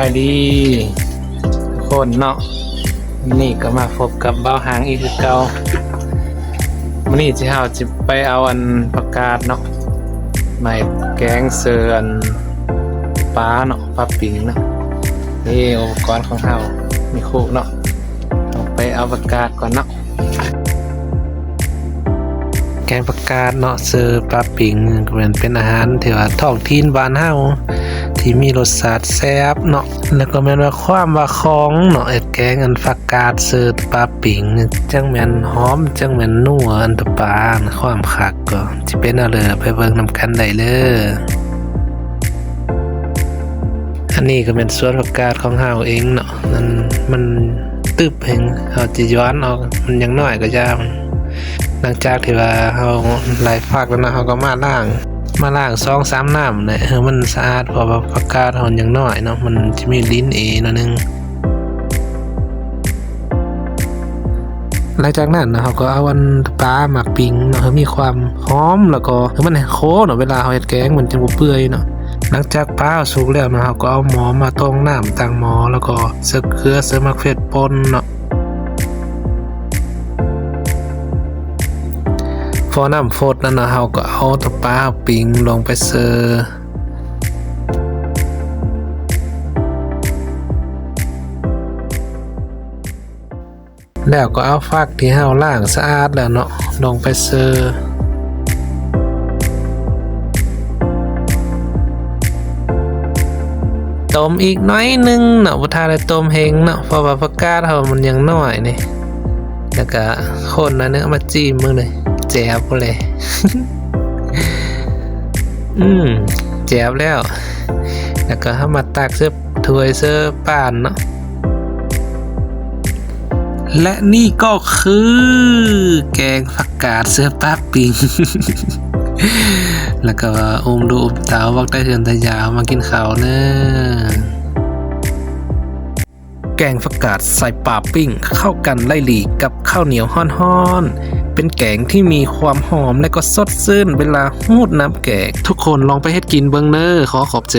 ສະບາຍດີທຸກຄົນເນາະ, ມື້ນີ້ກໍມາພົບກັບບ່າວຫາງອີກຄືເກົ່າ. ມື້ນີ້ທີ່ເຮົາຊິໄປເອົາອັນຜັກກາດເນາະ ມາແກງເສີອັນປາເນາະ, ປາປິງເນາະ. ນີ້ອຸປະກອນຂອງເຮົາມີຄົບເນາະ, ເຮົາໄປເອົາຜັກກາດກ່ອນເນາະ. ແກງຜັກກາດເນາະ ເສີປາປິງ ກໍແມ່ນເປັນອາຫານທີ່ວ່າທ້ອງຖິ່ນບ້ານເຮົາ ທີ່ມີລົດຊາດແຊບເນາະ. ແລ້ວກໍແມ່ນວ່າຄວາມວ່າຂອງເນາະ ເຮັດແກງອັນຜັກກາດເສີປາປິງ ຈັ່ງແມ່ນຫອມ ຈັ່ງແມ່ນນົວ ອັນຕະປາ ຄວາມຄັກກໍຊິເປັນແນວໃດ ໄປເບິ່ງນຳກັນໄດ້ເລີຍ. ອັນນີ້ກໍແມ່ນສວນຜັກກາດຂອງເຮົາເອງເນາະ, ມັນ ມັນຕຶບແຮງ ເຮົາຈະຢອນອອກ ມັນຍັງນ້ອຍກໍຢ່າ. ຫຼັງຈາກທີ່ວ່າເຮົາໄລ່ຝັກແລ້ວເນາະ, ເຮົາກໍມາລ້າງ ມາລ້າງສອງສາມນ້ຳແຫຼະ ໃຫ້ມັນສະອາດ, ເພາະວ່າຜັກກາດເຮົາຍັງນ້ອຍເນາະ ມັນຈະມີດິນເອໜ້ອຍໜຶ່ງ. ຫຼັງຈາກນັ້ນເນາະ ເຮົາກໍເອົາອັນປາມາປິງເນາະ ໃຫ້ມີຄວາມຫອມ ແລ້ວກໍໃຫ້ມັນໂຄເນາະ, ເວລາເຮົາເຮັດແກງມັນຈັ່ງບໍ່ເປື່ອຍເນາະ. ຫຼັງຈາກປາເຮົາສຸກແລ້ວເນາະ ເຮົາກໍເອົາໝໍ້ມາຕ້ອງນ້ຳຕັ້ງໝໍ້ ແລ້ວກໍເສີເກືອ ເສີໝາກເຜັດປົ່ນເນາະ. ພໍນ້ຳຟົດແລ້ວເນາະ ເຮົາກໍເອົາຕະປາເຮົາປິງລົງໄປເສີ ແລ້ວກໍເອົາຝັກທີ່ເຮົາລ້າງສະອາດແລ້ວເນາະ ລົງໄປເສີ ຕົ້ມອີກໜ້ອຍໜຶ່ງເນາະ, ບໍ່ທັນໄດ້ຕົ້ມເຮັງເນາະ ເພາະວ່າຜັກກາດເຮົາມັນຍັງນ້ອຍນີ້. ແລ້ວກະຄົນໜ້ອຍໜຶ່ງ ເອົາມາຈີ້ມເບິ່ງເດີ ແຈບບໍ່ເລີຍ. ອືມ ແຈບແລ້ວ. ແລ້ວກໍເຮົາມາຕັກໃສ່ຖ້ວຍ ໃສ່ປານເນາະ. ແລະນີ້ກໍຄືແກງຜັກກາດເສີປາປິງ ແລ້ວກໍວ່າອຸມລູກອຸມເຕົ້າ ບອກແຕ່ເຮືອນແຕ່ຢາມາກິນເຂົ້າເດີ. ແກງຜັກກາດໃສ່ປາປິງ ເຂົ້າກັນໄດ້ດີກັບເຂົ້າໜຽວຮ້ອນໆ ເປັນແກງທີ່ມີຄວາມຫອມ ແລະກໍສົດຊື່ນເວລາຮູດນ້ຳແກງ. ທຸກຄົນລອງໄປເຮັດກິນເບິ່ງເດີ. ຂໍຂອບໃຈ.